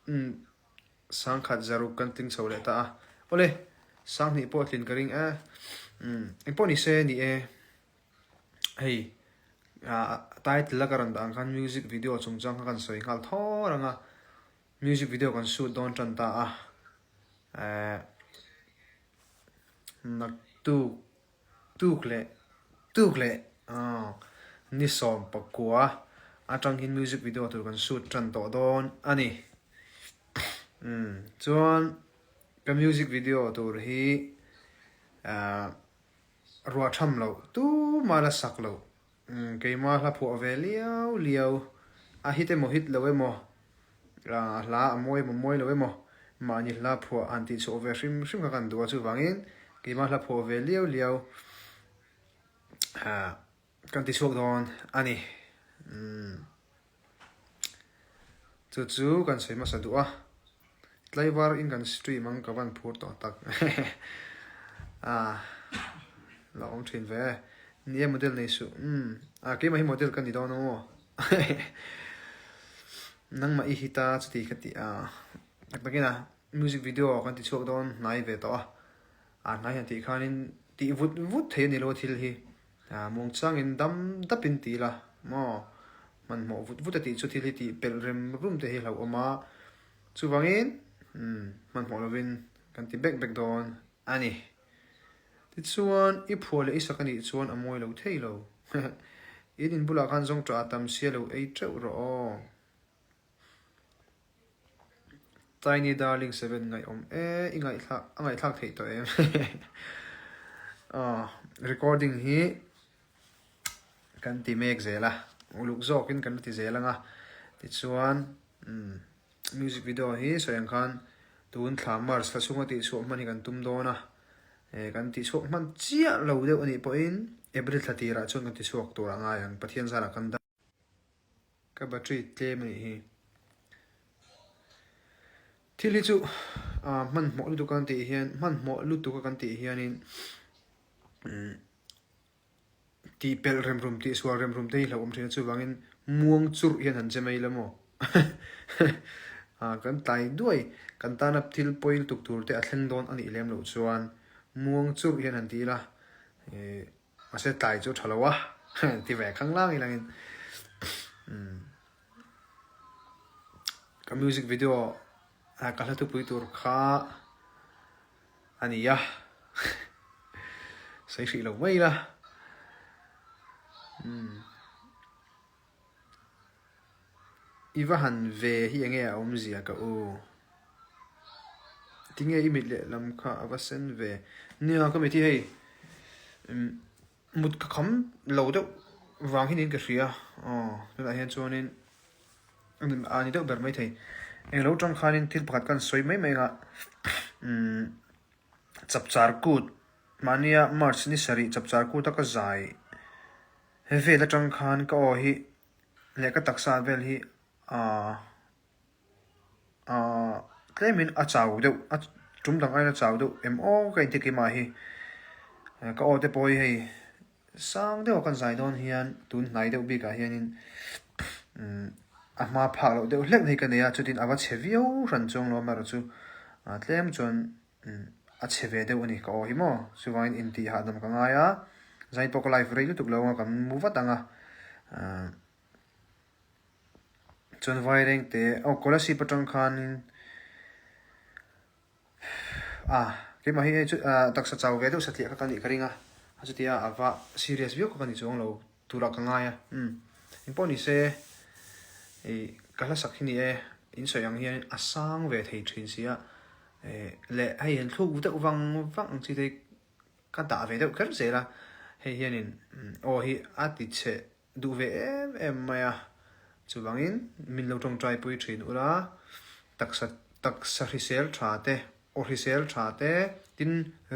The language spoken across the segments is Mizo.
Umm 1000 zaruk kan tling chho leh ta a. Awle, 2000 pawh a tlin ka ring e. Umm engpawh ni se ni e. Hei ah title a ka rawn dah ang khan music video chungchang kha kan sawi nghal thawr ang a. Music video kan shoot dawn tan ta a. Eh naktuk tuk leh tuk leh aw ni 19 atang hian music video tur kan shoot tan tawh dawn a ni. Umm chuan ka music video tur hi ah ruah tham loh tumah la sak loh Umm keimah hla phuah ve liau liau a hit emaw hit lo emaw ah hla a mawi emaw mawi lo emaw mahni hla phuah han tih chhuah ve hrim hrim kha kan duh a chuvangin keimah hla phuah ve liau liau ah kan ti chhuak dawn a ni umm. Chu chu kan sawi hmasa duh a, tlaivar in kan stream ang ka van phur tawh tak ah la awm thin ve e, ni e model nei suh umm ah keimah hi model ka ni dawn aw nangmah i hit a chuti ka ti a tak takin a music video kan ti chhuak dawn hnai ve tawh a ah hnai han tih khanin tih vut vut thei a ni lo a thil hi. Muangchangin dam dapin ti ila maw? Hmanhmawh vut vut a tih chu thil hi tih pelh rem rum te hi hlauhawm a, chuvangin hmanhmawh lovin kan ti bek bek dawn a ni. Tichuan i phuah leh i sak a nih chuan a mawi lo thei lo. In inbulah khan zawngṭah a tam sia lo ei teuh rawh aw. Tiny Darling 7 ngaihawm e i ngaihthlak a ngaihthlak theih tawh em aw recording hi kan ti mek zel a uluk zawkin kan la ti zel ang a tichuan umm music video hi sawi ang khan tun thla March thla chhunga tihchhuah hman hi kan tum dawn a eh kan tihchhuak hman chiah lo deuh anih pawhin April thla tirah chuan kan tichhuak tur a ngai ang Pathian zarah kan dam. Ka battery tlem a nih hi. Thil hi chu ah hmanhmawh lutuk a kan tih hian hmanhmawh lutuk a kan tih hianin umm tih pelh rem rum tih sual rem rum te hi hlauhawm thin a chuvangin muang churh hian han che mai ila maw ah kan tlai duai kan tana thil pawi lutuk tur te a thleng dawn a nih lem loh chuan muang churh hian han ti ila eh. Mahse tlai chu tha lo a ti ve khang lang ilangin umm ka music video ah ka hla thupui tur kha a ni a sawi hrih lo mai ila umm i va han ve hi enge a awmzia ka u tinge i mit lehlam kha a va sen ve nia ka mit hi hei umm mut ka kham lo deuh vang hi niin ka hria aw tunah hian chuanin a ni deuh ber maithei englo tang khanin thil pakhat ka han sawi mai mai ang a umm chapchar kut mahnia march ni sarih chapchar kut a ka zai. He vel atang khan ka aw hi leh ka taksa vel hi aaa aaa tlemin a chau deuh a tum dang aiin a chau deuh em aw ka inti keimah hi ka aw te pawh hi hei sang deuh a kan zai dawn hian tun hnai deuh bikah hianin umm a hma phak loh deuh hlek hi ka nei a chutin a va chhe viau hran chuang lo amaherawhchu tlem chuan A chhe ve deuh a ni ka aw hi maw? Chuvangin intih hahdam ka ngai a, zai pawh ka live rei lutuk lo ang a, kan mu vat ang a. Chuan vaireng te, aw Kolasib atang khanin ah keimah hi hei chu taksa chau ve deuh satliah kha ka nih ka ring a, chutia a va serious viau kha ka ni chuang lo. Turah ka ngai a, umm engpawh ni se ih ka hla sak hi ni e, in sawi ang hian a sang ve thei thin si a, eh leh hei han thluk deuh vang vang ang chi te hi ka dah ve deuh kher zel a, hei hianin aw hi a ti chhe duh ve em em mai a, chuvangin min lo tawngtai pui thin ula taksa taksa hrisel tha te. Aw hrisel tha te, tin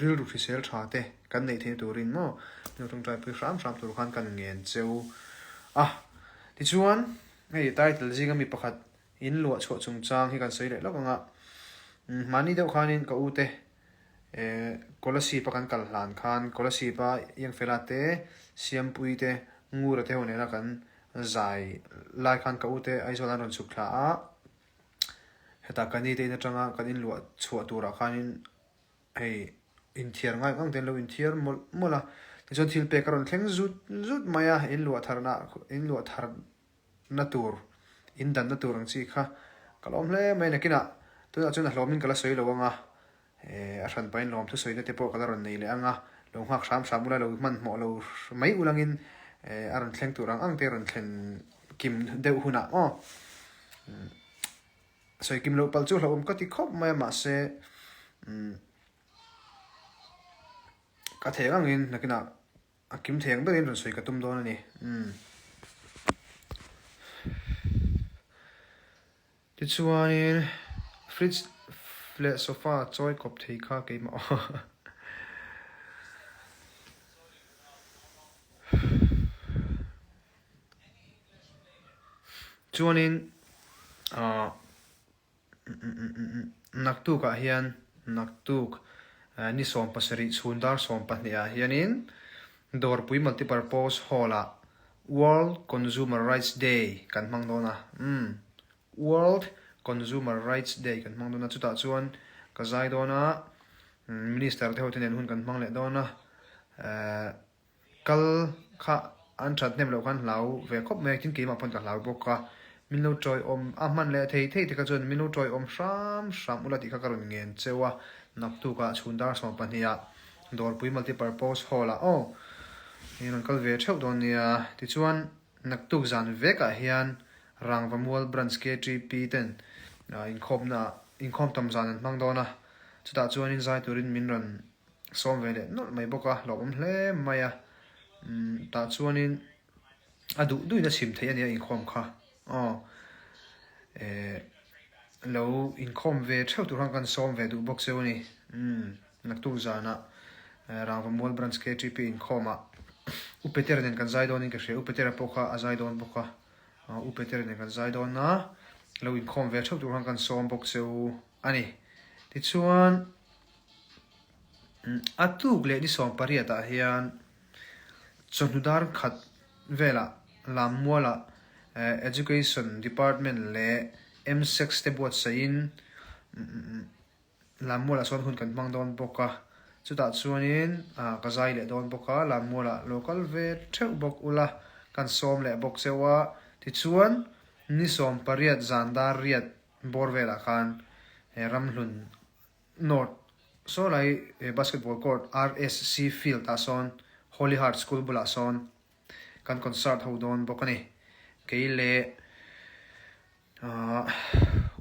rilru hrisel tha te kan neih theih turin maw hnu tawngtai pui hram hram tur khan kan ngen cheu a. Tichuan, hei title zinga mi pakhat in luah chhuah chungchang hi kan sawi leh lawk ang a. Mahni deuh khanin ka u te eh Kolasib a kan kal hlan khan Kolasib a Iangfela te, Siampui te, Ngura te ho nena kan zai lai khan ka u te Aizawl an rawn chhuk thla a. Hetah ka ni te in atanga kan inluah chhuah turah khanin hei inthiar ngai ang ang te an lo inthiar mawlh mawlh a. Tichuan thil pek a rawn thleng zut zut mai a, inluah tharna inluah tharna tur indanna tur ang chi kha ka lawm hle mai a. Nakinah tunah chuan a hlawmin ka la sawi lo ang a, A hran pahin lawm thusawina te pawh ka la rawn nei leh ang a, lo nghak hram hram ula, lo hmanhmawh lo mai ulangin a rawn thleng tur ang ang te rawn thlen kim deuh hunah aw. Sawi kim loh palh chu hlauhawm ka ti khawp mai a, mahse ka thei ang angin nakinah a kim thei ang berin rawn sawi ka tum dawn a ni. Tichuanin fridge leh sofa chawi kawp thei kha keimah aw. Chuanin ah naktuk ah hian naktuk ni 17 chhun dar 12 ah hianin Dawrpui Multipurpose Hall ah World Consumer Rights Day kan hmang dawn a, umm World Consumer Rights Day kan hmang dawn a, chutah chuan ka zai dawn a, Minister te ho te nen hun kan hmang leh dawn a, eh kal kha an that hnem loh khan hlau ve khawp mai a, tin keimah pawn ka hlau bawk a, min lo tawiawm a hman leh thei thei te kha chuan min lo tawiawm hram hram ula tih kha ka rawn ngen cheu a, naktuk ah chhun dar 12 ah Dawrpui Multipurpose Hall ah aw i rawn kal ve theuh dawn nia. Tichuan, naktuk zan vekah hian Rangvamual Branch KTP ten inkhawmna ah inkhawm tam zan an hmang dawn a, chutah chuanin zai turin min rawn sawm ve leh nawlh mai bawk a, hlauhawm hle mai a. Umm tah chuanin a duh duhin a chhim theih a nia inkhawm kha aw. Eh lo inkhawm ve theuh tur khan kan sawm ve duh bawk cheu a ni. Umm. Naktuk zanah Rangvamual Branch KTP inkhawmah U Petera nen kan zai dawnin ka hria. U Petera pawh kha a zai dawn bawk a, U Petera nen kan zai dawn a, lo inkhawm ve theuh tur khan kan sawm bawk che u a ni. Tichuan, a tuk leh ni 18 ah hian chawhnu dar khat velah Lammualah Education Department leh MSEC te buatsaihin Lammualah sawn hun kan hmang dawn bawk a, chutah chuanin ka zai leh dawn bawk a, Lammualah lo kal ve theuh bawk ula, kan sawm leh bawk cheu a, tichuan ni 18 zan dar riat bawr velah khan he Ramhlun North saw lai basketball court RSC field ah sawn Holy Heart School bulah sawn kan concert ho dawn bawk a ni, kei leh.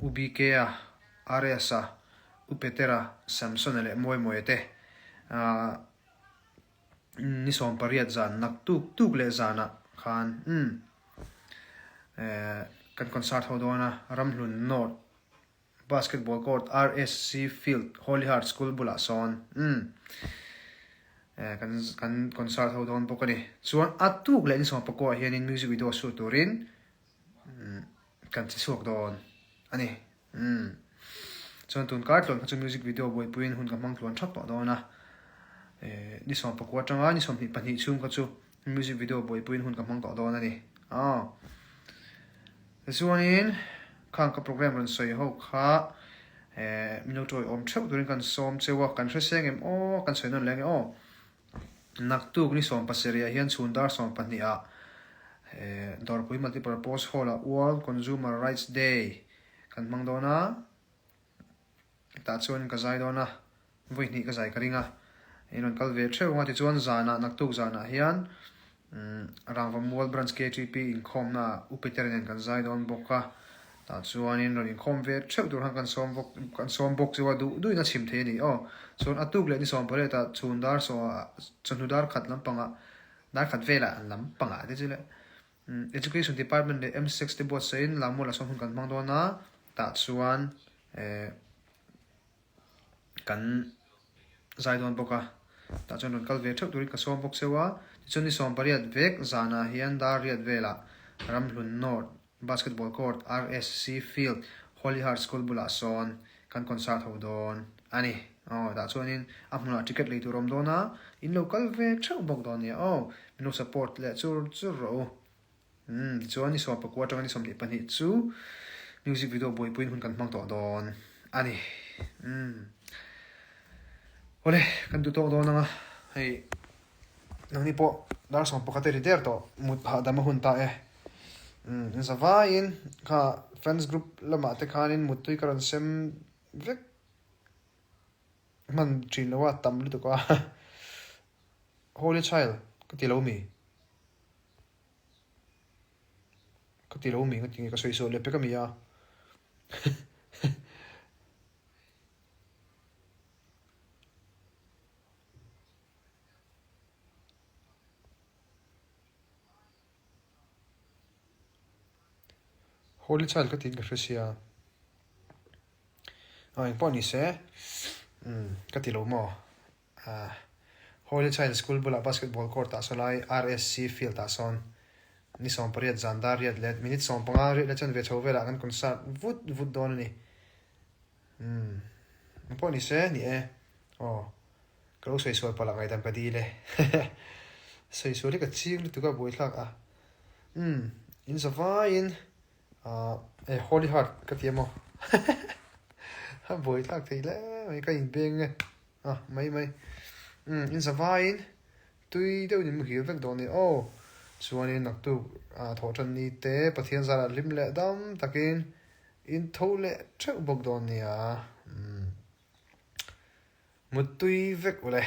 U BK-a, RS-a, U Petera, Samson-a leh Mawimawia te ni 18 zan nak tuk tuk leh zanah khan umm kan concert ho dawn a, Ramhlun North Basketball Court RSC Field Holy Heart School bulah sawn umm kan kan concert ho dawn bawk a ni. Chuan a tuk leh ni 19 ah hianin music video shoot turin Kan che chhuak dawn a ni. Umm. Chuan tun kar tluan kha chu music video buaipuiin hun ka hmang tluan thap tawh dawn a. Eh, ni 19 atanga ni 22 chhung kha chu music video buaipuiin hun ka hmang tawh dawn a ni. Aw. Tichuanin khang ka program rawn sawi ho kha eh min lo tawiawm theuh turin kan sawm cheu a, kan hre seng em aw, kan sawi nawn leh ang e aw. Naktuk ni 17 ah hian chhun dar 12 ah Dawrpui Multipurpose Hall ah World Consumer Rights Day kan hmang dawn a, tah chuan ka zai dawn a, vawi hnih ka zai ka ring a, in rawn kal ve theuh ang a, tichuan zanah naktuk zanah hian Rangvamual Branch KTP inkhawmna ah U Peter nen kan zai dawn bawk a, tah chuanin rawn inkhawm ve theuh tur khan kan sawm bawk kan sawm bawk chu a duh duhin a chhim thei a ni aw. Chuan a tuk leh ni 18 ah chhun dar saw chawhnu dar khat lampangah dar khat velah lampangah te chu le Education Department leh M6 te buatsaihin Lammual ah sawn hun kan hmang dawn a, tah chuan eh kan zai dawn bawk a, tah chuan rawn kal ve theuh turin ka sawm bawk cheu a, tichuan ni 18 vek zanah hian dar riat velah Ramhlun North Basketball Court RSC Field Holy Heart School bulah sawn kan concert ho dawn a ni. Aw tah chuanin a hmunah ticket lei tur a awm dawn a, in lo kal ve theuh bawk dawn nia aw, min lo support leh chur chur rawh u. Umm tichuan ni 19 atanga ni 22 chu. Music video buaipuiin hun kan hmang tawh dawn a ni. Umm. Awle, kan duh tawk dawn ang a, hei nangni pawh dar 11 te ri der tawh mut hahdam a hun ta e. Umm, in zavaiin kha fans group lamah te khanin muttui ka rawn sem vek hman thin lo a, tam lutuk a. Holy child ka ti lo mi? Ka ti lo mi nga tinge ka sawi sual leh pek a mi a. Holy child ka tiin ka hre sia. A engpawh ni se umm ka ti lo maw. Holy Child School bulah basketball court ah saw lai RSC field ah sawn ni 18 zan dar riat leh minute 15 riat leh chanve chho velah kan concert vut vut dawn a ni. Umm engpawh ni se ni e aw ka lo sawi sual palh ah ngaihdam ka dil e sawi sual hi ka ching lutuk a buaithlak a umm in zavaiin ah e Holy Heart ka ti emaw a buaithlak thei hle mai ka inbeng e. A, mai mai. Umm, in zavaiin tui deuhin in muhil vek dawn a ni aw. Chuanin naktuk ah thawh tan ni te Pathian zarah hlim leh dam takin in tho leh theuh bawk dawn nia. Umm, muttui vek ule.